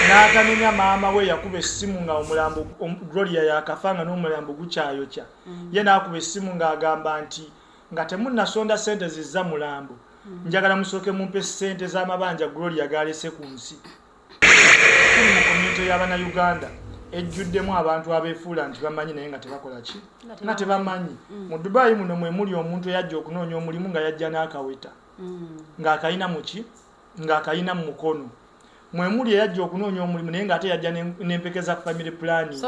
N'atamenya maama we yakuba essimu nga omulambo Gloria yakafa nga n'omulambo gukyayokya. Ye n'akuba essimu ng'agamba nti nga temunnasonda ssente zizza mulambo, njagala musooke mumpe ssente z'amabanja Gloria g'alese ku nsi. Tuli mu community y'Abannayuganda ejjuddemu abantu abeefuula nti bamanyi naye nga tebakola ki, nga tebamanyi. Mu Dubai muno mwe muli omuntu eyajja okunoonya omulimu nga yajja n'akaweta ng'akayina muki, ng'akayina mu mukono. Mwe muli eyajja okunoonya omulimu naye ng'ate yajja n'empeke za family planning.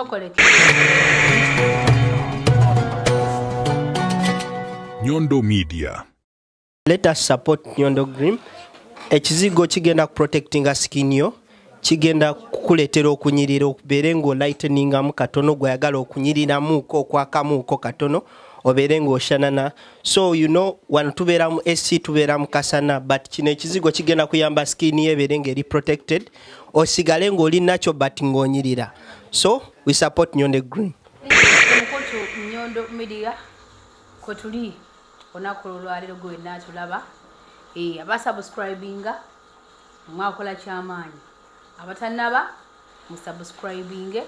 Nyondo Media. Let us support Nyondo Green. Ekizigo kigenda kuprotectinga skin yo, kigenda kukuleetera okunyirira, okubeere ng'olighteningamu katono, gw'oyagala okunyiriramuko okwakamuuko katono, obeere ng'oshanana. So you know, wano tubeera mu AC, tubeera mu kasana, but kino ekizigo kigenda kuyamba skin yo ebeere ng'eri protected, osigale ng'oli nakyo but ng'onyirira. So we support Nyondo Green. Omukutu Nyondo Media kwe tuli olunaku olwaleero, gwe wenna tulaba, abasubscribinga mwakola kyamaanyi, abatannaba musubscribinge,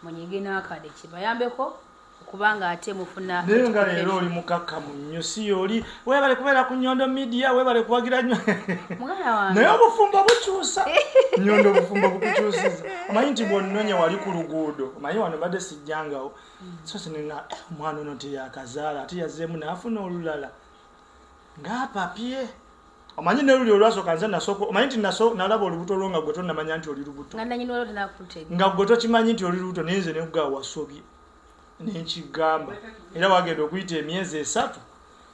munyige n'akade kibayambeko okubanga ate mufuna. Naye nga leero oli mukakkamu nnyo, si oli weebale kubeera ku Nyondo Media, weebale kuwagira nnyo. Muganda wange. Naye obufumbo bukyusa, Nyondo, obufumbo bukukyusiza. Omanyi nti bwonnonya wali ku luguudo, omanyi wano mbadde sijjangawo, so sinina omwana ono teyakazaala ate yazzeemu n'afuna olulala ng'apapye. Omanyi ne luli olwasooka nze nasooka, omanyi nti nalaba olubuto lwo nga gwe tonnamanya nti oli lubuto. Nga nanyini waliwo tenakutegeera. Nga gwe tokimanyi nti oli lubuto, naye nze nekugaba wasobye nenkigamba, era wagenda okuyita emyezi 3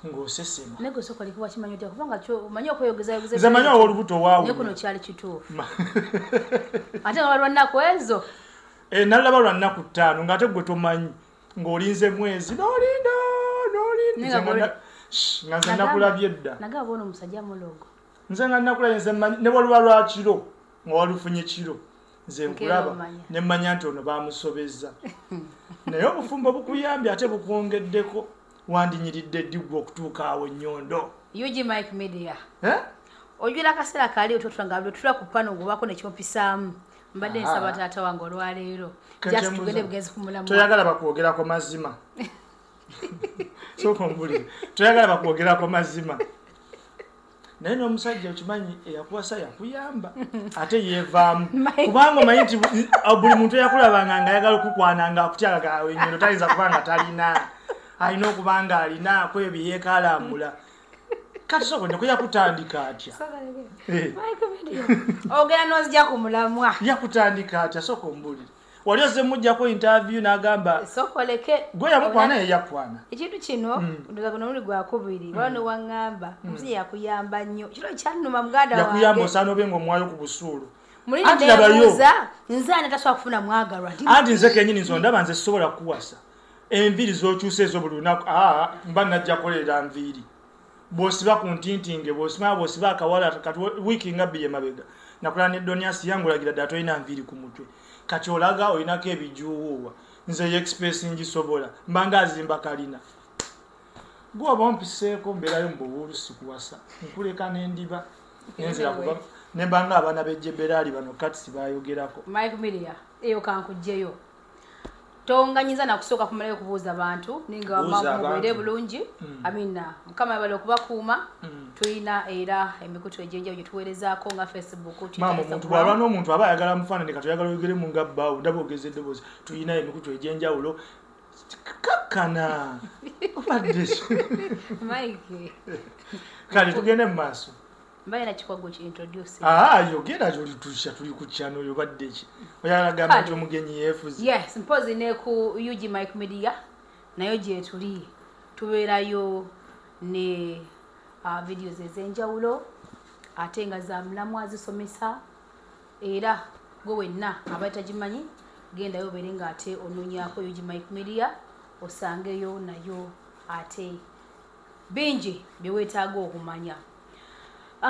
ng'osesema. Naye gwe sooka oleke, wakimanyi otya? Kubanga kyo omanyi okweyogezayogeeza. Nze manyi awo olubuto waawunya. Naye kuno kyali kituufu, ate nga balwa nnaku ezo. Nalaba lwa nnaku 5 ng'ate gwe tomanyi, ng'olinze mwezi n'olinda n'olinda. Naye nga Shh, nga nze nakulabye dda. Nagamba bona omusajja mulogo. Nze nga nakulabye, nze mmanyi ne bw'oluba lwa kiro nga walufunye kiro, nze Nkeera nkulaba omanya. Ne mmanya nti ono baamusobezza. Naye obufumbo bukuyambye ate bukwongeddeko. Wandinyiridde ddi ggwe okutuuka awo, Nnyondo? UG Mike Media. Eh? Ojula akaseera kali ototula nga lwetula ku pano ng'obaako nekyompisaamu. Mbadde nsaba taata wange olwaleero. Kati Just mbuuza. tugende bugenzi ku mulamwa. Toyagala bakwogerako mazima? Sooka ombulire, toyagala bakwogerako mazima? Naye n'omusajja okimanyi eyakuwasa yakuyamba ate yeevaamu, kubanga omanyi nti buli muntu eyakulabanga ng'ayagala okukwana nga akutyagaga Ennyondo tayinza kuba nga talina, alina okuba nga alina ku ebyo byeyeekalambula. Kati sooka ndeko, yakutandika atya? Mike Media. Ogenda n'ozija ku mulamwa. Yakutandika atya? Sooka ombulire. Wali ozze mujjako interview n'agamba Sooka oleke. gwe yamukwana, ye yakwana. Ekintu kino ndowooza guno mulundi gwakubiri waliwo newaŋŋamba omusajja yakuyamba nnyo, kiro kyannuma muganda Yakuyamba, wange. osaana obe ng'omuwayo ku busuulu. Mulindi Anti labayo. nebuuza nze ani tasobola kufuna mwagalwa nti Anti nze kenyini nze ondaba, nze sisobola kukuwasa. Enviiri z'okyusa ezo buli lunaku, aa, mba najja kukolerera nviiri. Bw'osiba ku ntintinge, bw'osiba bw'osiba akawala, kati wiiki nga 2 emabega nakola ne Donias yange, olagira ddala tolina nviiri ku mutwe, kati olaga olinako ebijuwuuwa. Nze ye express ngisobola, mbanga azimba kalina. Gwe oba ompiseeko mbeerayo mu buwuulu, sikuwasa, nkuleka nendiba nenzira kuba nembanga abaana b'ejjeberaali bano kati bayogerako. Mike Media, eyo kankugjeyo, tonganyiza nakusooka kumalayo kubuuza bantu ninga Buuza mubeere abantu. bulungi. Amina, Mukama yabale okubakuuma. Tulina era emikutu egyenjawulo gye tuweerezaako nga Facebook, Twitter, Maama, omuntu Instagram. bw'alwa n'omuntu aba ayagala mufaanane, kati oyagala oyogeremu nga bbaawo, ndaba ogeza eddoboozi. Tulina emikutu egy'enjawulo, kakkana obadde. Mike. Kale tugende mu maaso. Mbaye nakikwago ki introduce. Aa, yogera, tuli tuli ku kyano, oyo obadde ki? Oyagala gamba nti omugenyi yeefuze. Yes, mpozi ne ku UG Mike Media nayo gyetuli, tubeerayo ne videos ez'enjawulo ate nga za mulamwa, zisomesa. Era gwe wenna abatagimanyi, gendayo obeere nga ate onoonyaako UG Mike Media, osangeyo nayo ate bingi bye weetaaga okumanya.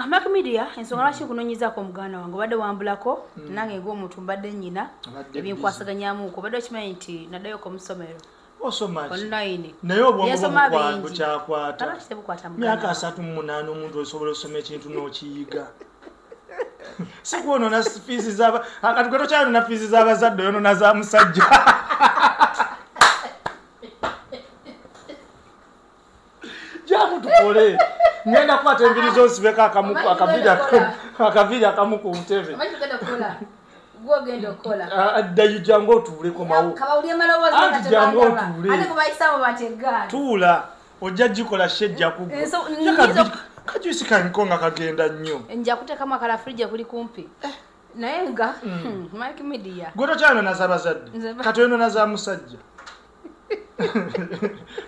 Mike Media, ensonga lwaki nkunoonyezaako omuganda wange, obadde wambulako nange ng'omuntu mbadde nnyina Obadde ebinkwasaganyamuuko. Obadde okimanyi nti naddayoko mu ssomero Osoma ki? online. Naye obwongo Yensoma bingi. bukyakwata. Lwaki tebukwata, muganda Myaka wange? 38 omuntu osobola osoma ekintu n'okiyiga. Si kwonona fiizi zaba kati gwe tokyayonona fiizi z'abazadde, oyonona za musajja. Jangu tukole. Ngenda kukwata enviiri z'osibeko akaviiri akamu ku ntebe. Omanyi tugenda kukola. Gwe ogenda okukola. Addayo jangu otuule komawo. Kabawulire amaloboozi nga Anti jangu tebandaba. otuule. Ate kubayisamu bati eggaali. Tuula ojja gikola shejja kuggwa. Kajuisi kanko nga kagenda nnyo. Nja kuteekamu akala fridge kuli kumpi. Naye nga Mike Media. Gwe tokyayonona z'abazadde. Kati oyonona za musajja.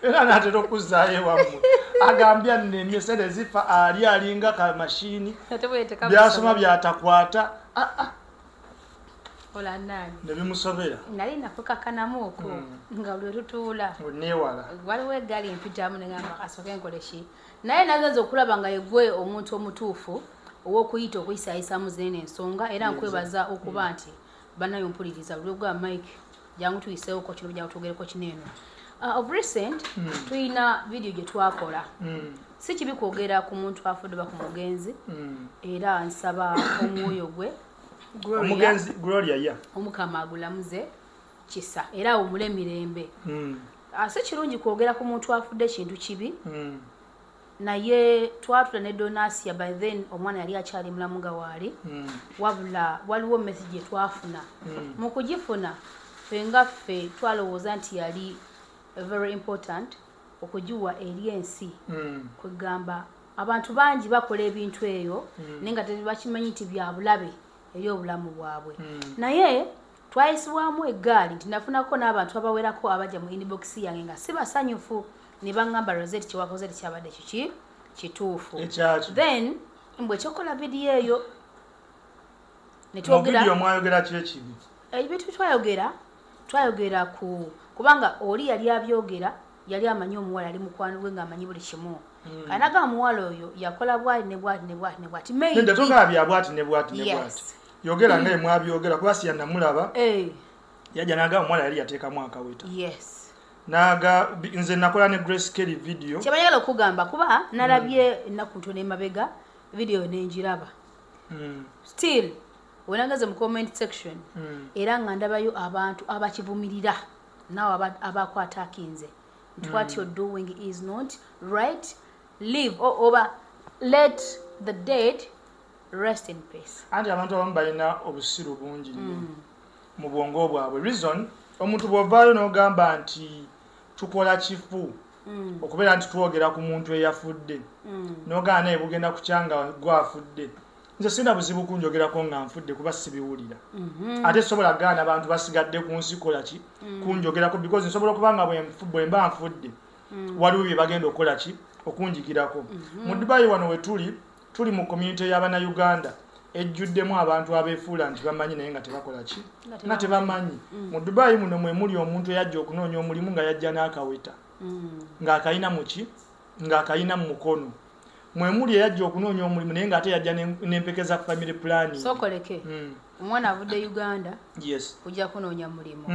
Era n'atera okuzzaayo ewammwe. Agambye nnemye sente zifa ali alinga ka mashini. Byasoma byatakwata. Ola nani? Ne bimusobera. Nali nakukakanamu okwo nga lwe tutuula. Neewala. Waliwo eggaali empitamu ne ngamba kasooke nkole ki. Naye nagenze okulaba nga yeggwe omuntu omutuufu ow'okuyita okuyisaayisaamu zinene ensonga era nkwebaza okuba nti bannayo mpuliriza lwe gwa Mike jangu tuyiseewoko kino jangu twogereko kino eno. Of recent tulina video gye twakola. Si kibi kwogera ku muntu afudde oba ku mugenzi era nsaba omwoyo gwe omugenzi Gloria ya Omukama agulamuze kisa era awummule mirembe. Si kirungi kwogera ku muntu afudde kintu kibi. Naye twatula ne Donasia, by then omwana yali akyali mulamu nga waali. Wabula waliwo message gye twafuna. Mu kugifuna ffe nga ffe twalowooza nti yali very important okugiwa eri ensi. Kwegamba abantu bangi bakola ebintu eyo naye nga tebakimanyi nti bya bulabe eri obulamu bwabwe. Naye twayisibwamu eggaali nti nafunako n'abantu abawerako abajja mu inbox yange nga si basanyufu ne baŋŋamba Rosette kyewakoze tekyabadde kiki kituufu. Then mbwe ekyokola vidiyo eyo ne twogera. Mu vidiyo mwayogera ki ekibi? Ebintu twayogera ku kubanga oli yali abyogera yali amanyi omuwala ali mukwano gwe ng'amanyi buli kimu. Kati n'agamba omuwala oyo yakola bw'ati ne bw'ati ne bw'ati ne bw'ati. Nedda togamba bya bw'ati ne bw'ati ne bw'ati. Yogera nga mwabyogera kuba si yanamulaba. Yajja n'agamba omuwala yali yateekamu akaweta. Yes. Naga nze nakola ne Grace Kelly video. Kyebayagala okugamba kuba nalabye ennaku ntono emabega video nenjiraba. Still wenagaze mu comment section era nga ndabayo abantu abakivumirira naawe abakwatakinze nti what you're doing is not right, leave oba let the dead rest in peace. Anti abantu abamu balina obusiru bungi nnyo mu bwongo bwabwe. Reason omuntu bw'ovaayo n'ogamba nti tukola kifu okubeera nti twogera ku muntu eyafudde n'ogaana naye bugenda kukyanga gwafudde. Nze sirina buzibu kunjogerako nga nfudde kuba sibiwulira. Ate sobola gaana abantu basigadde ku nsi kola ki kunjogerako because nsobola okuba nga bwe mba nfudde waliwo bye bagenda okukola ki okunjigirako. Mu Dubai wano we tuli mu community y'Abannayuganda ejjuddemu abantu abeefuula nti bamanyi naye nga tebakola ki nga tebamanyi. Mu Dubai muno mwe muli omuntu eyajja okunoonya omulimu nga yajja n'akaweta ng'akayina mu ki ng'akayina mu mukono. Mwe muli eyajja okunoonya omulimu naye ng'ate yajja n'empeke za family planning. Sokoleke omwana avudde Uganda yes kujja kunoonya mulimu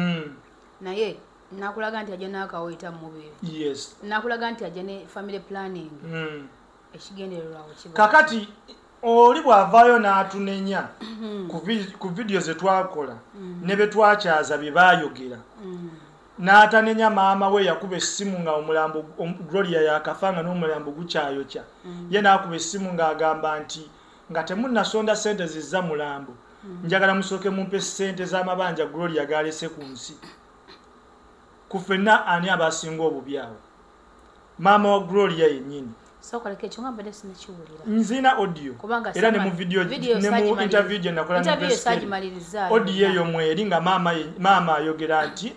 naye nakulaga nti ajja n'akaweta mu mubiri. Yes. Nakulaga nti ajja ne family planning. Ekigendererwa kiba kakati oli bw'avaayo n'atunenya ku vidiyo ze twakola ne be twakyaza bye baayogera n'atanenya maama we yakuba essimu nga omulambo Gloria yakafa nga n'omulambo gukyayokya. Ye n'akuba essimu ng'agamba nti nga temunnasonda ssente zizza mulambo njagala musooke mumpe ssente z'amabanja Gloria g'alese ku nsi. Ku ffenna ani abasinga obubi awo? Maama wa Gloria yennyini. Sokoleke ekyo nga mbadde sinakiwulira. Nzina audio era ne mu video ne mu interview gye nakola ne Grace Kelly. Audio eyo mweri nga maama ayogera nti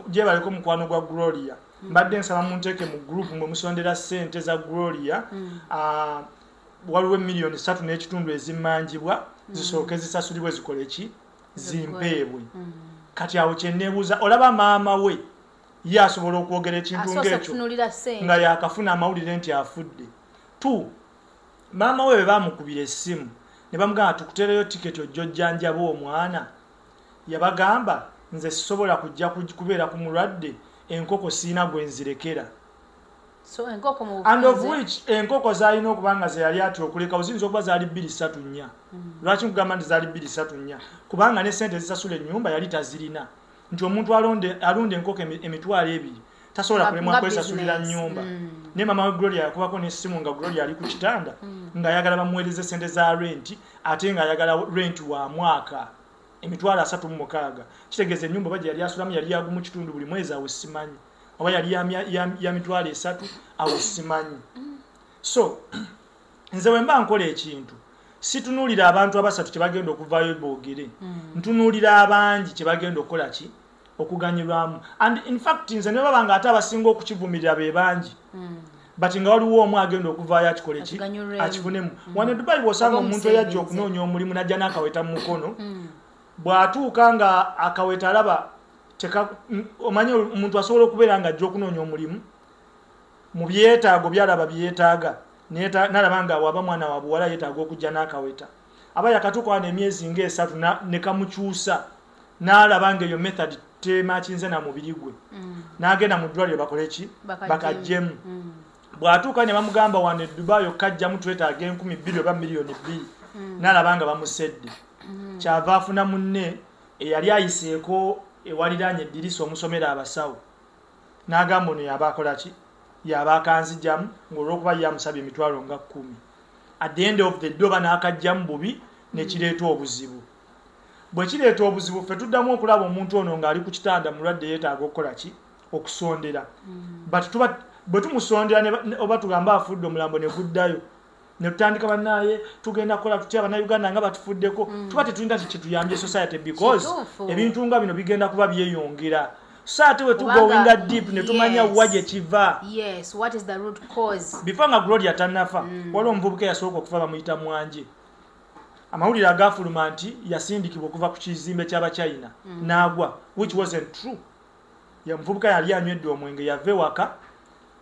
gye baliko mukwano gwa Gloria. Mbadde nsaba munteeke mu group mwe musondera ssente za Gloria. Waliwo miliyoni 3.5 ezimmanjibwa zisooke zisasulibwe zikole ki zimpeebwe. Kati awo kye neebuuza olaba maama we ye asobola okwogera ekintu ng'ekyo nga yakafuna amawulire nti afudde. Maama we bwe baamukubira essimu ne bamugamba tukuteereyo tiketi ojja ojjanjaba omwana, yabagamba nze sisobola kujja kubeera ku mulwadde enkoko siina gwe nzirekera. So enkoko mu And of which enkoko zalina okuba nga ze yali atya okulekawo ziyinza okuba zaali 2 3 4. Lwaki nkugamba nti zaali 2 3 4? Kubanga ne sente ezisasula ennyumba yali tazirina. Nti omuntu alonde enkoko 20,000 tasobola kulemwa kwesasulira nnyumba. Ne mama we Gloria yakubako n'essimu nga Gloria ali ku kitanda ng'ayagala bamuweereze sente za rent, ate ng'ayagala rent wa mwaka 36,000. Kitegeeza ennyumba oba gye yali asulamu yali yagumu kitundu buli mwezi awo simanyi, oba yali ya 30,000 awo simanyi. So nze bwe mba nkola ekintu situnuulira abantu abasatu kye bagenda okuvaayo boogere, ntunuulira abangi kye bagenda okukola ki okuganyulwamu. And in fact nze ne baba nga ate abasinga okukivumirira be bangi, but nga waliwo omu agenda okuvaayo akikole ki akifunemu. Wano e Dubai bw'osanga omuntu eyajja okunoonya omulimu n'ajja n'akaweta mu mukono, bw'atuuka nga akaweta alaba omanyi omuntu asobola okubeera nga ajja okunoonya omulimu mu byetaago by'alaba byeyeetaaga, n'alaba nga waba mwana wa buwala yeetaaga okujja n'akaweta, aba yakatuuka wano emyezi ng'esatu ne kamukyusa n'alaba ng'eyo method temakinze na mubiri gwe, n'agenda mu ddwaliro bakole ki bakaggyemu. Bw'atuuka ne bamugamba wano e Dubai okajjamu twetaaga 2,000 oba 2,000,000, n'alaba nga bamusedde. Kyava afuna munne eyali ayiseeko ewaliraanye eddirisa omusomera abasawo, n'agamba ono yaba akola ki, yaba akanzijjamu ng'olwokuba ye amusabye 10,000. At the end of the day oba n'akajjamu bubi ne kireeta obuzibu. Bwe kireeta obuzibu ffe tuddamu okulaba omuntu ono ng'ali ku kitanda mulwadde yeetaaga okukola ki okusondera. But bwe tumusondera oba tugamba afudde omulambo ne guddayo ne tutandika bannaaye tugenda kukola tutya bannayuganda nga batufuddeko, tuba tetulina kituyambye society because ebintu nga bino bigenda kuba byeyongera. So ate bwe tugowinga deep ne tumanya wa gye kiva. Yes, what is the root cause? Before nga Gloria tannafa, waliwo omuvubuka eyasooka okufa bamuyita Mwanje. Amawulire agafuluma nti yasindikibwa okuva ku kizimbe ky'Abachina n'agwa, which wasn't true. Omuvubuka yali anywedde omwenge, yava ewaka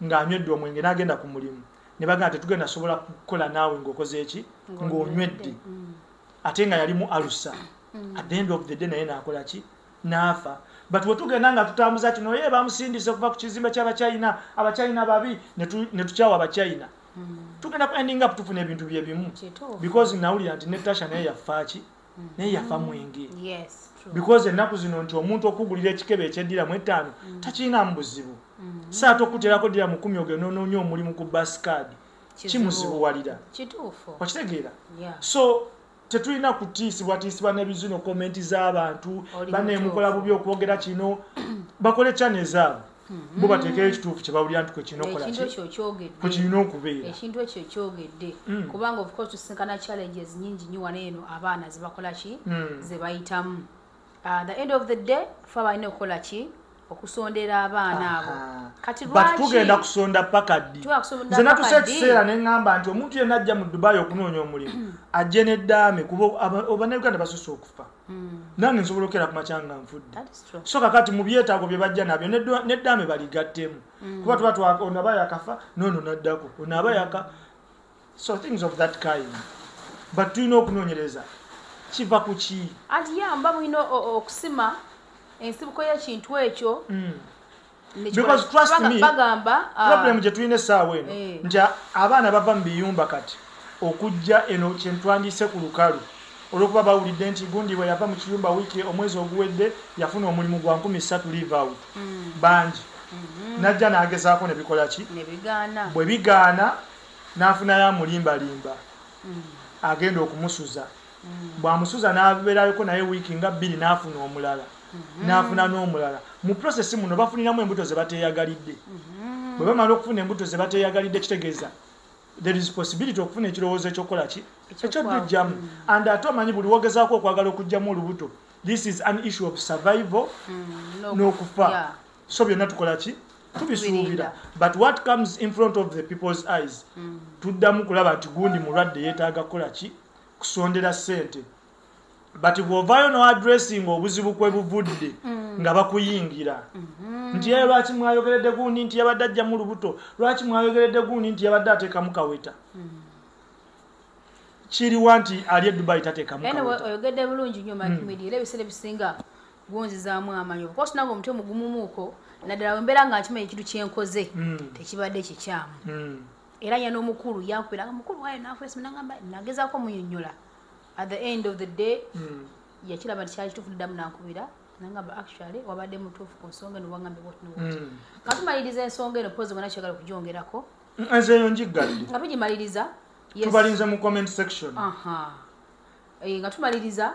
ng'anywedde omwenge n'agenda ku mulimu. Ne bagamba tetugenda sobola kukola naawe ng'okoze eki ng'onywedde, ate nga yali mu alusa. At the end of the day naye n'akola ki n'afa. But bwe tugenda nga tutambuza kino ye bamusindise okuva ku kizimbe ky'Abachina, Abachina babi, ne tukyawa Abachina. Tugenda ku ending up tufuna ebintu bye bimu. Because nawulira nti ne Tasha naye yafa ki naye yafa mwenge. Yes, true. Because ennaku zino nti omuntu okugulira ekikebe ekyeddira mu 5 takirina buzibu. So ate okuterako ddira mu 10 ogenda onoonya omulimu ku bus card kimuzibuwalira. Kituufu. Okitegeera? So tetulina kutiisibwatiisibwa n'ebizino komenti z'abantu banneemukola bubi okwogera kino, bakole channel zaabwe bo bateekeyo ekituufu kye bawulira nti kwe kirina okukola ki kwe kirina okubeera. Ekintu ekyo kyogedde kubanga of course tusinkana challenges nyingi nnyo wano eno abaana ze bakola ki ze bayitamu. The end of the day ffe balina okukola ki okusondera abaana abo. Kati lwaki tugenda kusonda paka ddi? Nze natuuse ekiseera ne ŋŋamba nti omuntu yenna ajja mu Dubai okunoonya omulimu ajje n'eddaame kuba Bannayuganda basusse okufa. Nange nsobola okukeera ku makya nga nfudde. So kakati mu byetaago bye bajja nabyo n'eddaame baligattemu. Kuba tuba ono aba yakafa n'ono n'addako ono aba yaka, so things of that kind. But tulina okunoonyereza kiva ku ki? Anti yamba mulina okusima ensibuko y'ekintu ekyo. Because trust me, bagamba problem gye tulina essaawa eno nti abaana bava mu biyumba kati okujja eno kye ntwandiise ku lukalu olw'okuba bawulidde nti gundi bwe yava mu kiyumba wiiki omwezi oguwedde yafuna omulimu gwa 3,000 leave out bangi, n'ajja n'agezaako ne bikola ki bwe bigaana n'afunayo amulimbalimba agenda okumusuza. Bw'amusuza n'abeerayoko naye wiiki nga 2 n'afuna omulala n'afuna n'omulala. Mu process muno bafuniramu embuto ze bateeyagalidde. Bwe bamala okufuna embuto ze bateeyagalidde kitegeeza there is possibility okufuna ekirowoozo ekyokukola ki eky'okuggyamu. And ate omanyi buli wogezaako okwagala okuggyamu olubuto, this is an issue of survival n'okufa. So byonna tukola ki tubisuubira. But what comes in front of the people's eyes, tuddamu kulaba nti gundi mulwadde yeetaaga kukola ki kusondera ssente. But bw'ovaayo no addressing obuzibu kwe buvudde nga bakuyingira nti ye lwaki mwayogeredde gundi nti yabadde ajjamu lubuto, lwaki mwayogeredde gundi nti yabadde ateekamu kaweta. Kiriwa nti ali e Dubai tateekamu kaweta. Oyogedde bulungi nnyo Mike Media, era ebiseera ebisinga Gonzizaamu amaanyi. Of course nange omutwe mugumumuuko, naddala bwe mbeera nga nkimanyi ekintu kye nkoze tekibadde kikyamu. Era ye n'omukulu yankubira nga mukulu waayo n'akuba essimu n'angamba nagezaako munnyonnyola. At the end of the day yakiraba nti kyali kituufu n'addamu n'ankubira n'angamba actually wabadde mutuufu ku nsonga eno wangambye bw'oti ne bw'oti. Nga tumaliriza ensonga eno pozi wonna kyagala okugyongerako. Nze eyo ngiggadde. Nga tugimaliriza. Yes. Tubalinze mu comment section. Nga tumaliriza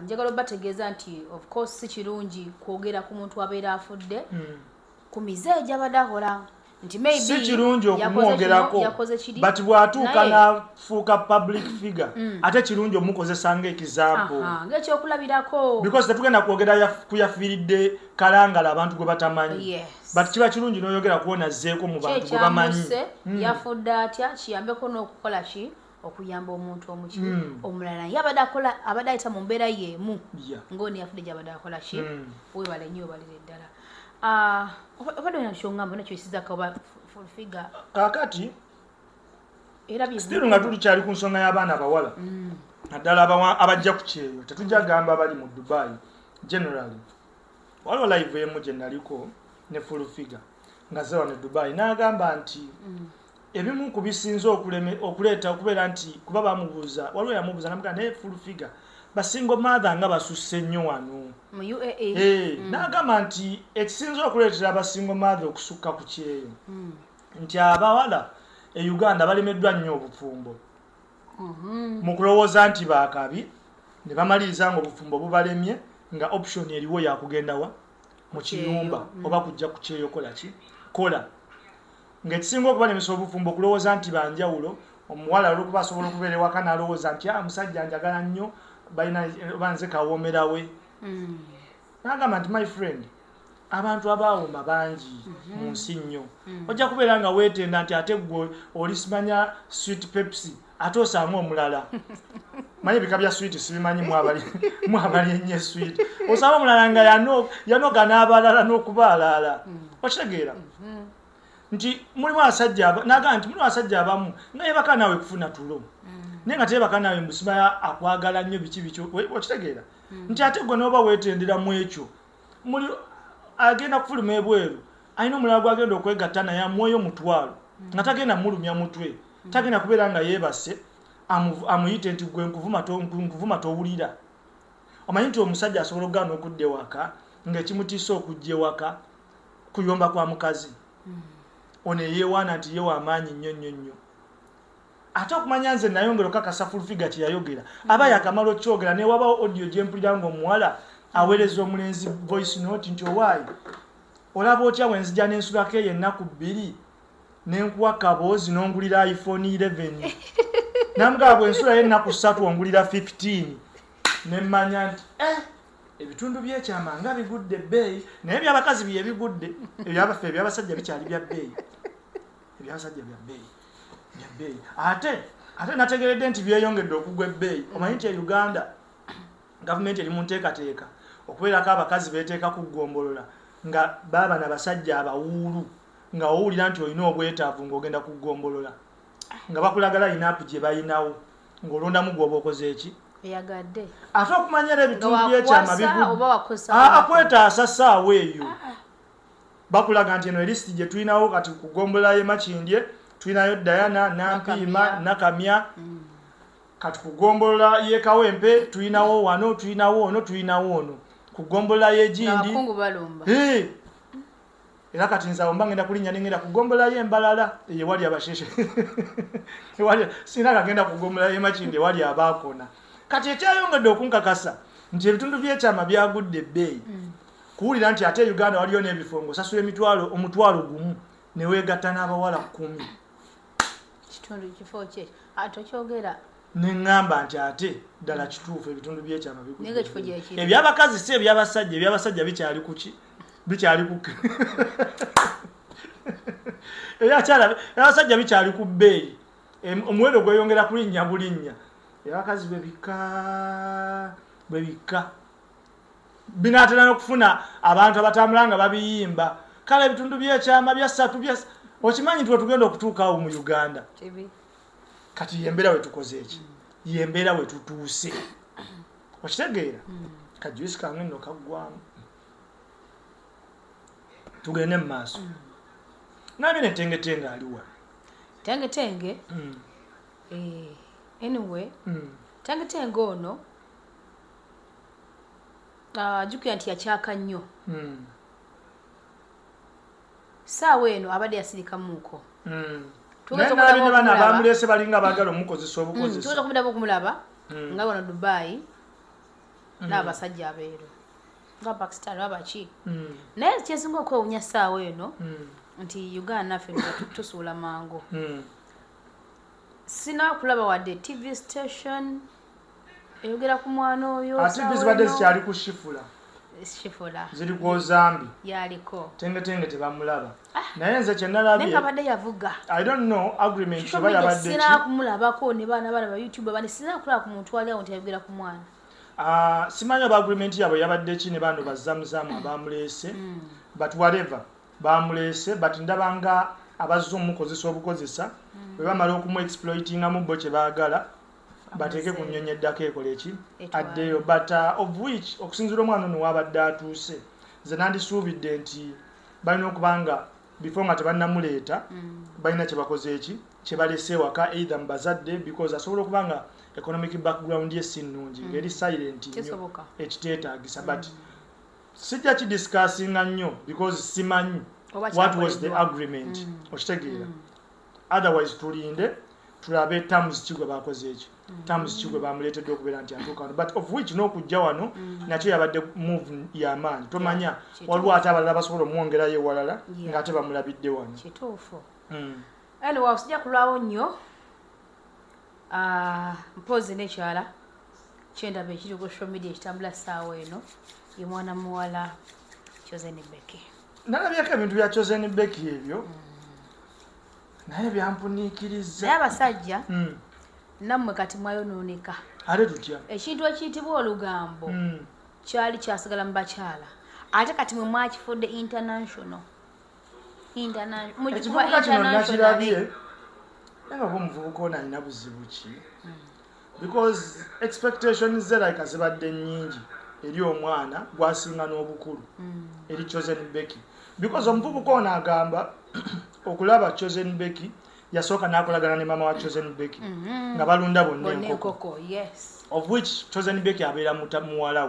njagala obategeeza nti of course si kirungi kwogera ku muntu abeera afudde ku mize gy'abadde akola nti maybe si kirungi okumwongerako, but bw'atuuka n'afuuka public figure ate kirungi omukozesa ng'example, ng'ekyokulabirako, because tetugenda kwogera ku yafiiridde Kalangala abantu gwe batamanyi, but kiba kirungi n'oyogera kuwona azzeeko mu bantu gwe bamanyi. Yafudde atya, kiyambeko n'okukola ki okuyamba omuntu omuki omulala ye abadde akola, abadde ayita mu mbeera y'emu ng'ono yafudde gy'abadde akola ki. Weebale nnyo, weebalire ddala. Obadde olina ky'oŋŋamba nakyoyisizzaako oba full figure? Kaakati era still nga tulikyali ku nsonga y'abaana abawala, naddala abajja ku kyeyo, tetujja gamba bali mu Dubai generally. Waliwo live emu gye naliko ne full figure nga zewa ne Dubai, n'agamba nti ebimu ku bisinze okuleeta okubeera nti kuba bamubuuza, waliwo yamubuuza namugamba naye full figure basingo mother nga basusse nnyo wano mu UAE. N'agamba nti ekisinze okuleetera abasingo mother okusukka ku kyeyo nti abawala e Uganda balemeddwa nnyo obufumbo mu kulowooza nti baakabi, ne bamaliriza nga obufumbo bubalemye nga option eriwo yakugendawa mu kiyumba oba kujja ku kyeyo kola ki kola. Ng'ekisinga okubalemesa obufumbo okulowooza nti banjawulo, omuwala olw'okuba asobola okubeera ewaka n'alowooza nti musajja njagala nnyo balina oba nze kawoomerawe. N'agamba nti my friend, abantu abaawoma bangi mu nsi nnyo, ojja kubeera nga weetenda nti ate ggwe oli simanya sweet Pepsi, ate osanga omulala manyi ebika bya sweet sibimanyi mwabali ennyo sweet, osanga omulala nga yanoga n'abalala n'okubaalaala. Okitegeera nti mulimu abasajja, n'agamba nti mulimu abasajja abamu nga yeebaka naawe kufuna tulo, naye nga teyeebaka naawe mbusimaya akwagala nnyo biki biki. Okitegeera nti ate gwe n'oba weetendera mu ekyo, muli agenda kufuluma ebweru alina omulala gw'agenda okwegatta naye amuweeyo 500 nga tagenda mulumya mutwe, tagenda kubeera nga yeebase amuyite nti gwe nkuvuma towulira. Omanyi nti omusajja asobola okugaana okudda ewaka ng'ekimutiisa okujja ewaka kuyomba kwa mukazi ono eyeewaana nti ye w'amaanyi nnyo nnyo nnyo. Ate okumanya nze nayongera okakasa full figure kye yayogera, aba yakamala okyogera ne wabawo audio gye mpulira ng'omuwala aweereza omulenzi voice note nti owaayi olaba otya bwe nzija n'ensulako eyo ennaku 2 ne nkuwa kaboozi n'ongulira iPhone 11, namugamba bwe nsulayo ennaku 3 ongulira 15, ne mmanya nti ebitundu by'ekyama nga bigudde ebbeeyi, naye ebyabakazi bye bigudde, ebyabaffe ebyabasajja bikyali bya bbeeyi, ebyabasajja bya bbeeyi bya bbeeyi. Ate nategeredde nti byeyongedde okugwa ebbeeyi. Omanyi nti e Uganda gavumenti eri mu nteekateeka okubeerako abakazi beeteeka ku ggombolola nga baaba na basajja abawuulu, nga owulira nti olina obwetaavu ng'ogenda ku ggombolola, nga bakulaga line-up gye balinawo ng'olondamu gw'oba okoze eki eyagadde. Ate okumanya era ebitundu by'ekyama bigudde akwetaasa ssaawa eyo, bakulaga nti eno elisiti gye tulinawo kati ku ggombolola y'e Makindye tulinayo Diana, Nampiima, Nakamya, kati ku ggombolola y'e Kawempe tulinawo wano, tulinawo ono, tulinawo ono, ku ggombolola y'e Gindi era kati nze awo mba ngenda kulinnya ne ngenda ku ggombolola y'Embalala eyo ewali abasheshe, sirina kagenda ku ggombolola y'e Makindye ewali abaakona. Kati ekyayongedde okunkakasa nti ebitundu by'ekyama byagudde ebbeeyi, kuwulira nti ate Uganda waliyo n'ebifo ng'osasula 1,000 ne weegatta n'abawala 10. Kitundu kifo ki atokyogera? Ne ŋŋamba nti ate ddala kituufu ebitundu by'ekyama bigudde. Naye ekifo gye kiri. Ebyabakazi si ebyabasajja, ebyabasajja bikyali ku ki? Bikyali ku ebyabasajja bikyali ku bbeeyi, omuwendo gweyongera kulinnya bulinnya. Ebyabakazi bwe bikka binaatera n'okufuna abantu abatambula nga babiyimba. Kale ebitundu by'ekyama bya ssatu bya okimanyi nti wetugenda okutuukaawo mu Uganda. Kati yembeera we tukoze eki, yembeera we tutuuse. Okitegeera? Kajuice kange nno kaggwamu. Tugende mu maaso. Nabye ne Tengetenge aliwa. Tengetenge? Anyway, Tengetenge ono jjukira nti yakyaka nnyo. Saawa eno abadde yasirikamuuko. Naye nalabye ne bano abamuleese balinga baagala omukozesa obukozesa. Tugeza okumuddamu okumulaba nga wano Dubai n'abasajja abeeru nga Pakistan oba baki. Naye kyensinga okwewuunya ssaawa eno nti Uganda naffe tusuula mangu. Sina kulaba wadde TV station eyogera ku mwana oyo. TV zibadde zikyali ku Shifula. Shifula. Ziri ku Ozambi. Yaliko. Tengetenge tebamulaba. Naye nze kye nalabye. Naye abadde yavuga. I don't know agreement oba yabadde ki. Sina kumulabako ne baana bana ba YouTube bane sina kulaba ku muntu ali awo nti ayogera ku mwana. Simanyi oba agreement yabwe yabadde ki ne bano bazzamuzamu abamuleese. But whatever bamuleese, but ndaba nga abazze omukozesa obukozesa bwe bamala okumuexploitingamu bo kye baagala bateeke ku nnyonyi eddako ekole eki addeyo. But of which okusinziira omwana ono wabadde atuuse, nze nandisuubidde nti balina okuba nga before nga tebannamuleeta balina kye bakoze eki kye balese ewaka either mu bazadde, because asobola okuba nga economic background ye si nnungi, ng'eri silent nnyo ekiteetaagisa. But sijja kidiscussinga nnyo because simanyi what was the agreement. Okitegeera? Otherwise tulinde tulabe terms ki gwe bakoze eki, terms ki gwe bamuleetedde okubeera nti atuuka wano. But of which n'okujja wano nakyo yabadde move y'amaanyi. Tomanya waliwo ate abalala basobola omwongerayo ewalala ng'ate bamulabidde wano. Kituufu. Anyway, sijja kulwawo nnyo. Mpozi n'ekyala kyendaba ekiri ku social media ekitambula ssaawa eno ye mwana muwala Chosen Becky. Nalabyeko ebintu bya Chosen Becky ebyo naye byampuniikiriza. Naye abasajja nammwe kati mwayonooneka. Ate tutya? Ekintu ekiyitibwa olugambo kyali kyasigala mu bakyala, ate kati mwe mwakifudde international. Ekivubuka kino nakirabye naye oba omuvubuka ono alina buzibu ki? Because expectations ze like zibadde nnyingi eri omwana gwasinga n'obukulu eri Chosen Becky. Because omuvubuka ono agamba okulaba Chosen Becky yasooka n'akolagana ne maama wa Chosen Becky nga balunda bonna enkoko. Yes. Of which Chosen Becky abeera muwala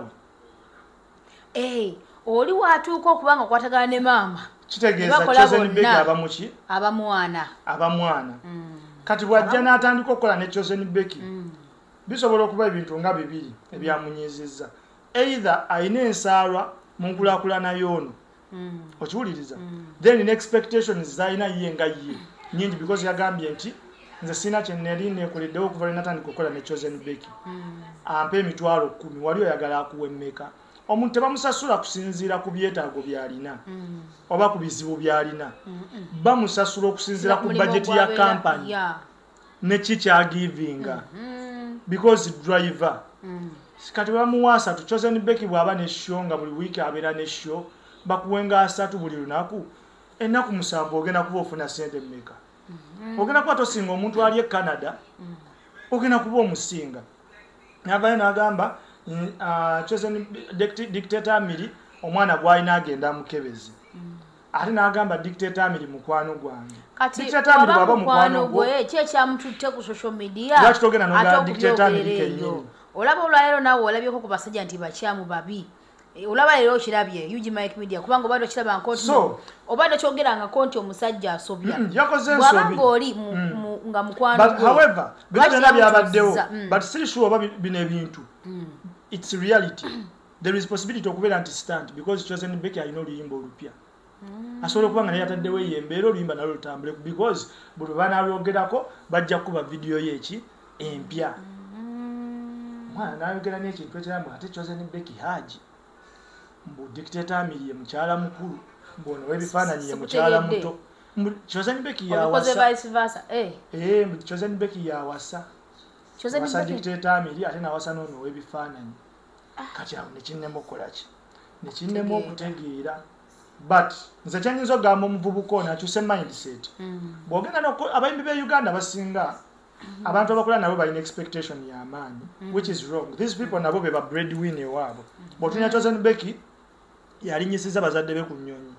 we. Oli watuuka okuba nga akwatagana ne maama. Kitegeeza Chosen Becky aba muki? Aba mwana. Aba mwana. Kati bw'ajja n'atandika okukola ne Chosen Becky bisobola okuba ebintu nga bibiri ebyamunyiizizza. Either alina ensaalwa mu nkulaakulana y'ono, okiwuliriza, then in expectations z'alina ye nga ye nnyingi, because yagambye nti nze sirina kye nali neekoleddewo okuva lwe natandika okukola ne Chosen Becky. Ampa 10,000, wali oyagala akuwa emmeka? Omuntu tebamusasula kusinziira ku byetaago by'alina oba ku bizibu by'alina. Bamusasula okusinziira ku budget ya kampani ne ki kyagivinga, because driver. Kati bamuwa 3. Chosen Becky bw'aba ne show nga buli wiiki abeera ne show, bakuwenga 3 buli lunaku, ennaku 7 ogenda kuba ofuna ssente mmeka? Ogenda kuba tosinga omuntu ali e Canada, ogenda kuba omusinga. N'avaayo n'agamba Chosen Dictator Amiri omwana gw'alina agenda amukebeze. Ate n'agamba Dictator Amiri mukwano gwange. Kati bw'aba mukwano gwe ki ekyamututte ku social media? Lwaki togenda n'ogamba Dictator Amiri kennyini? Olaba olwaleero naawe olabyeko ku basajja nti bakyamu babi. Olaba leero okirabye UG Mike Media, kubanga obadde okirabangako nti obadde okyogerangako nti omusajja asobya. Yakoze ensobi. Bw'aba ng'oli nga mukwano gwe. But however, bino byonna byabaddewo. But siri sure oba bino ebintu. It's reality. There is possibility okubeera nti stunt, because Chosen Becky alina oluyimba olupya. Asobola okuba nga naye yataddewo eyo embeera oluyimba nalwo lutambule, because buli lwe banaalwogerako bajja kukuba vidiyo ye eki empya. Omwana n'ayogera n'ekintu ekirala mbu ate Chosen Becky Haji, mbu Dictator Amiri ye mukyala mukulu, mbu ono w'ebifaananyi ye mukyala muto. Mbu Chosen Becky yawasa. Mbu Chosen Becky yawasa. Wasa Dictator Amiri ate n'awasa n'ono ow'ebifaananyi. Kati awo ne kinnema okukola ki? Ne kinnema okutegeera. But nze kyenyinza okugamba omuvubuka ono akyuse mindset. Bw'ogenda abayimbi b'e Uganda basinga Abantu abakola nabo balina expectation y'amaanyi, which is wrong. These people nabo be ba breadwinner waabwe. Bw'otunya Chosen Becky yalinyisiza bazadde be ku nnyonyi,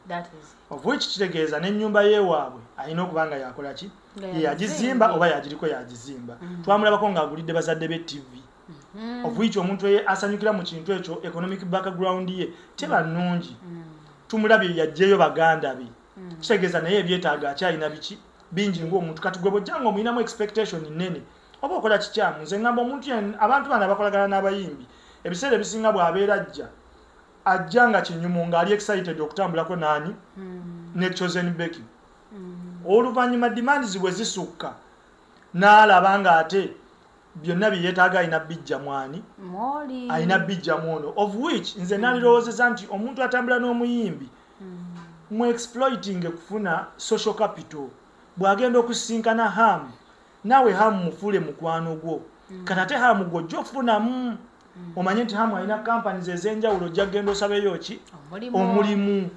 of which kitegeeza n'ennyumba yeewaabwe alina okuba nga yakola ki, yagizimba oba yagiriko yagizimba. Twamulabako ng'agulidde bazadde be TV, of which omuntu asanyukira mu kintu ekyo, economic background ye teba nnungi. Tumulabye yaggyeyo baganda be, kitegeeza naye ebyetaago akyalina biki bingi ng'omuntu. Kati gwe bw'ojjanga omuyinamu expectation nnene, oba okola kikyamu. Nze ngamba omuntu, abantu bano abakolagana n'abayimbi, ebiseera ebisinga bw'abeera ajja nga kinyumu, ng'ali excited okutambulako naani ne Chosen Becky. Oluvannyuma demands bwe zisukka, n'alaba ng'ate byonna bye yeetaaga alina bijja mwani, alina bijja mwono, of which nze nalirowoozeza nti omuntu atambula n'omuyimbi mu exploiting kufuna social capital. Bw'agenda okusinkana Hamu, naawe Hamu mufuule mukwano gwo. Kati ate Hamu gw'ojja ofunamu, omanye nti Hamu alina companies ez'enjawulo, ojja kugenda osabeyo ki, omulimu.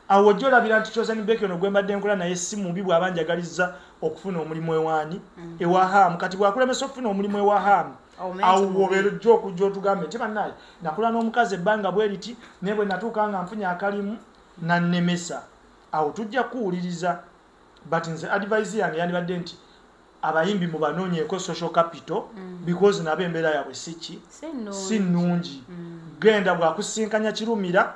Awo ojja olabira nti Chosen Becky ono gwe mbadde nkola naye si mubi, bw'aba njagalizza okufuna omulimu ewaani, ewa Hamu. Kati bw'akulemesa okufuna omulimu ewa Hamu, awo wobeera ojja okujja otugambe nti bannaye nakola n'omukazi ebbanga bwe riti, naye bwe natuuka nga nfunye akalimu nannemesa. Awo tujja kuwuliriza. But nze advice yange yandibadde nti abayimbi mubanoonyeeko social capital, because nabo embeera yaabwe si ki, si nnungi. Genda bw'akusinkanya Kirumira,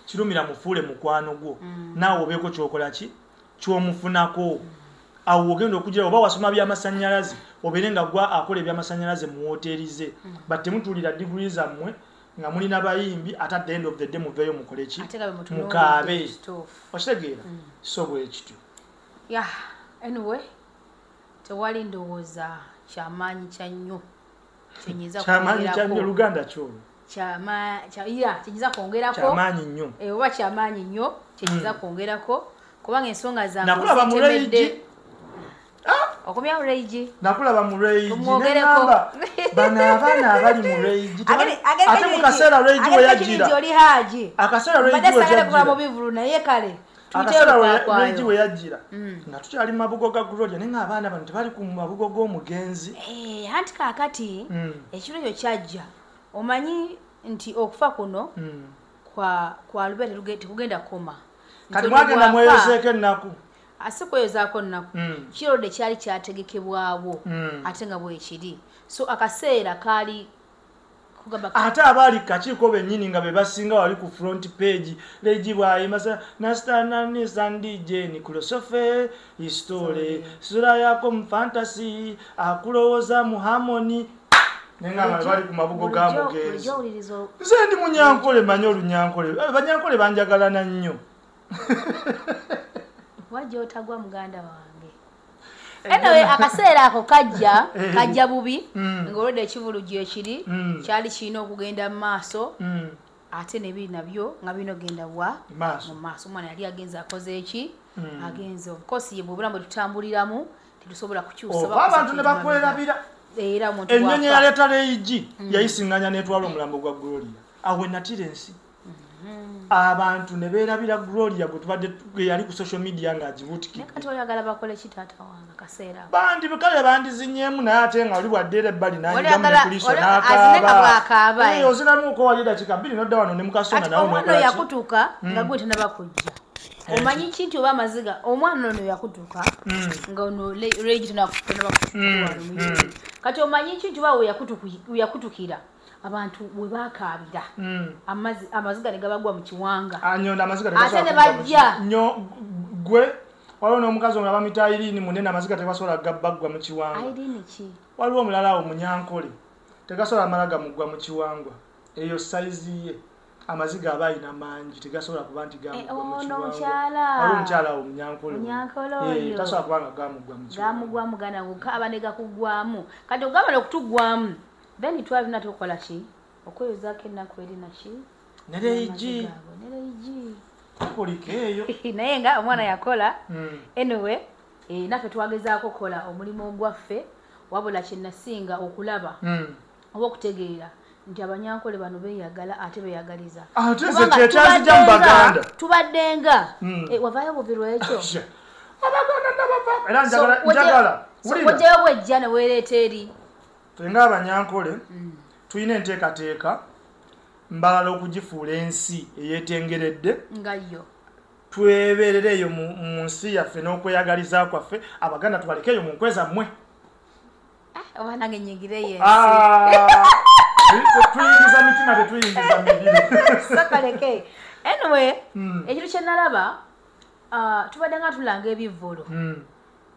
Kirumira mufuule mukwano gwo, naawe obeeko kyokola ki, kyomufunako. Awo ogenda okugira oba wasoma byamasannyalaze, obeere nga gwa akola ebyamasannyalaze mu woteeri ze. But temutuulira diguri zammwe nga mulina bayimbi, ate at the end of the day muveeyo mukole ki, mukaabe. Okitegeera? So bwe kityo. Yeah, anyway, tewali ndowooza kyamaanyi kya nnyo kyenyinza kyamaanyi kya nnyo Luganda kyolwo kyenyinza kwongerako kyamaanyi nnyo, oba kyamaanyi nnyo kyenyinza kwongerako, kubanga ensonga zange nakulaba mu Regi. Okomya mu Regi, nakulaba mu Regi nengamba bano abaana abali mu Regi, ate mu kaseera Regi we yajjira, akaseera Regi we yajjira mu bivulu, naye kale akaseera Regi we yajjira nga tukyali mu mabugo ga Gloria, naye ng'abaana bano tebali ku mabugo g'omugenzi. Anti kaakati ekiro ekyo kyajja, omanyi nti okufa kuno kwa Lubera tekugenda kukoma. Kati mwagenda mweyozeeko ennaku? Asi kweyozaako nnaku, kirode kyali kyategekebwawo ate nga bwekiri. So akaseera kaali ate abaali kakiiko bennyini nga be basinga wali ku front page. Regi bw'ayimba nastananisandijen kulosofe histore sura yako mu fantasy akulowooza mu harmony, naye nga bali ku mabugo ga mugenzi. Nze ndi munyankole, manyi olunyankole, banyankole banjagalana nnyo. Wajja otagwa muganda wange. Anyway, akaseera ako kajja bubi, ng'olwedde ekivulu gye kiri kyali kirina okugenda mu maaso, ate nebiri nabyo nga birina okugenda wa mu maaso. Omwana yali agenze akoze eki, agenze. Of course ye bwobulamu bwe tutambuliramu tetusobola kukyusa oba abantu ne bakwerabira. Era omuntu ennyonyi yaleeta Regi yayisinganya n'etwala omulambo gwa Gloria. Awo natira ensi, abantu ne beerabira Gloria gwe tubadde yali ku social media ng'agibuutikidde. Kati oyagala bakole ki taata wange akaseera? Bandi kale bandizinyeemu, naye ate nga oli bwadde era ebbali n'anyigamu ne kuliiso n'akaaba. Oziramuuko wali eddakiika 2 n'odda wano ne mukasonga nawe n'okola ki? Omwana oyo yakutuka nga gwe tannaba kujja. Omanyi ki nti oba amaziga, omwana ono yakutuka nga ono Regi tannaba kutuka wano mu Uganda. Kati omanyi ki nti oba we yakutukira abantu we bakaabira, amaziga ne gabagwa mu kiwanga. Ate ne bajja gwe waliwo n'omukazi omulala bamuyita Irene munene, amaziga tegasobola gabaggwa mu kiwanga. Irene ki? Waliwo omulala awo munyankole, tegasobola mala gamugwa mu kiwangwa. Eyo sayizi ye, amaziga aba alina mangi, tegasobola kuba nti gamugwa mu kiwangwa. Waliwo omukyala awo munyankole, tasobola kuba nga gamugwa mu kiwangwa. Gamugwa muganda gukaaba ne gakuggwamu. Kati ogamba n'okutuggwamu, then twalina tukola ki? Okweyozaako ennaku eri naki? Ne Regi. Ne Regi. Tukulike eyo. Naye nga omwana yakola. Anyway, naffe twagezaako okukola omulimu ogwaffe, wabula kye nasinga okulaba oba okutegeera nti abanyankole bano beeyagala ate beeyagaliza. Ate nze kyekyanzija mu Baganda. Tubaddenga. Wavaayo buvi lwekyo. Abaganda nabava. Era njagala So wajjayo bwejja ne weereeta eri. Ffe ng'Abanyankole tulina enteekateeka mbalala okugifuula ensi eyeetengeredde nga yo. Twebeerere eyo mu nsi yaffe n'okweyagaliza kwaffe, Abaganda tubaleke eyo mu nkwe zammwe. Oba nange nnyingireyo ensi. Tuyingiza mitima, tetuyingiza mibiri. Sakaleke. Anyway, ekintu kye nalaba, tubadde nga tulanga ebivvulu.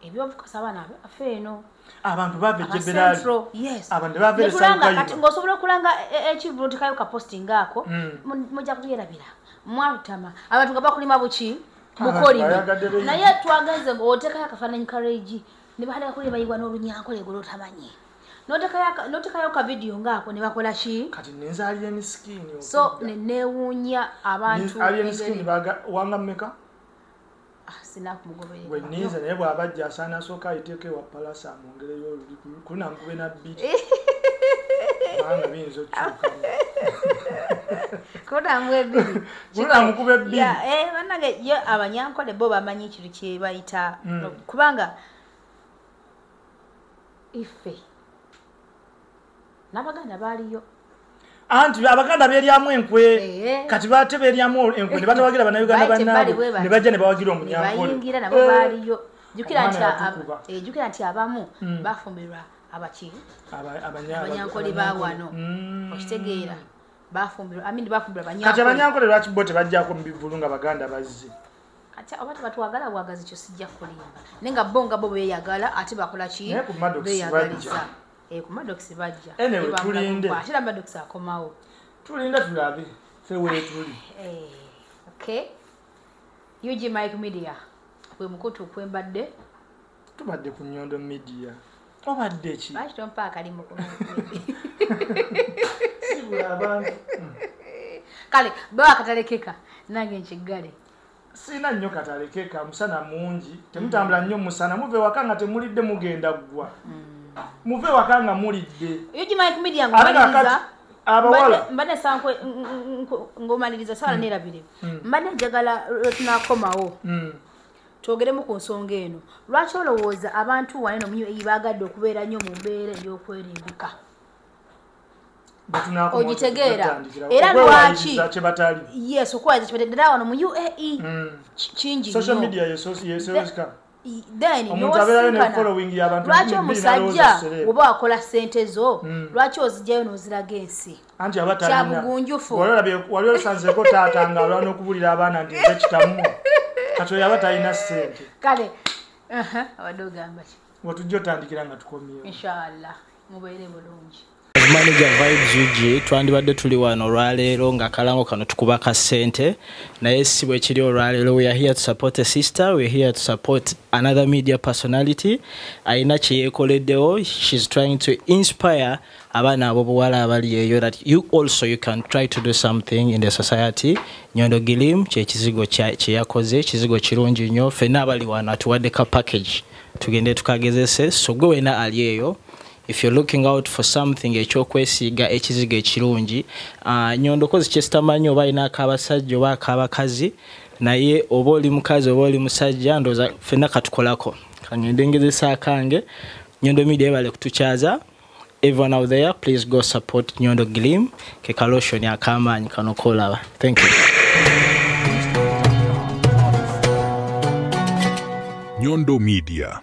Ebyobukosa abaana baffe eno. Abantu bava e Jebelali. Yes. Abantu bava e Sankayiro. Kati ng'osobola okulanga ekivvulu tekayo ka posting ako, mujja kubyerabira. Mwatutama. Abantu nga bakulima buki? Bukolima. Naye twagenze ng'oteekayo akafaananyi ka Regi, ne bahaleka kuli bayigwa n'olunyankole gwe lw'otamanyi. N'oteekayo ka video ng'ako ne bakola ki? Kati nenze Alien Skin. So ne neewuunya abantu. Alien Skin wanga mmeka? Sina kumugoberera. Bwe nninze naye bw'abajja asaana asooka ayiteeko ewa Palasa amwongereyo oluli kulina nkube na bbiri. Kubanga biyinza okukyukamu. Kulina ebbiri. Kulina nkube ebbiri. Bannange ye Abanyankole bo bamanyi ekintu kye bayita kubanga ife n'Abaganda baaliyo. Anti Abaganda beeryamu enkwe, kati baate beeryamu enkwe ne batawagira Bannayuganda bannaabwe ne bajja ne bawagira Omunyankole. Bayingira nabo baaliyo. Jjukira nti abamu bafumbirwa abaki? Abanyankole ba wano. Okitegeera. Bafumbirwa, bafumbirwa Abanyankole. Kati Abanyankole lwaki bo tebajjako mu bivvulu nga Baganda bazze? Kati oba tebatwagala bwagazi kyo sijja kulimba. Naye nga bo nga bo beeyagala ate bakola ki? Beeyagaliza. Ku Maddox bajja. Anyway, tulinde. Ate era Maddox akomawo. Tulinde tulabe. Ffe weetuli. Okay. UG Mike Media. Gwe mukutu kwembadde. Tubadde ku Nyondo Media. Obadde ki? Lwaki tompa akalimu ku Mike Media? Sibula abantu. Kale, bwe akatalekeka nange nkiggale. Sina nnyo katalekeka, musana mungi. Temutambula nnyo musana, muve waka nga temulidde mugenda ggwa. Muve waka nga mulidde. UG Mike Media ng'omaliriza. Abawala. Mbadde sankwe ng'omaliriza saala neerabire. Mbadde njagala lwe tunaakomawo. Twogeremu ku nsonga eno. Lwaki olowooza abantu wano eno mu UAE baagadde okubeera nnyo mu mbeera ey'okwerimbika? Ogitegeera. Era lwaki? Yes, okwewaliza kye batali. Ddala wano mu UAE kingi nnyo. Social media yesoosika. Then lwaki omusajja oba wakola ssente zo, lwaki ozijjayo n'oziraga ensi? Anti aba talina. Kyabugunjufu. Wali osanzeeko taata ng'alwana okubulira abaana nti nze kitammwe. Kati oyo aba talina ssente. Kale, abadde ogamba ki? Wetujja otandikira nga tukomyewo. Inshallah, mubeere bulungi. Manager Vibes UG twandibadde tuli wano olwaleero nga akalango kano tukuba ka ssente, naye si bwe kiri olwaleero. We are here to support a sister, we are here to support another media personality alina kye yeekoleddewo. She's trying to inspire abaana ab'obuwala abali eyo that you also you can try to do something in the society. Nyondo Gilim kye kizigo kye yakoze, kizigo kirungi nnyo. Ffenna abali wano atuwadde ka package tugende tukagezese. So gwe wena ali eyo, if you're looking out for something ekyokwesiiga ekizigo ekirungi, Nyondo kozi kyesitamanyi oba alina ak'abasajja oba ak'abakazi, naye oba oli mukazi oba oli musajja, ndowooza ffenna katukolako. Kangende ngezesa akange. Nyondo Media ebale kutukyaza. Everyone out there, please go support Nyondo Glim ke kalotion ak'amaanyi kano k'olaba. Thank you. Nyondo Media.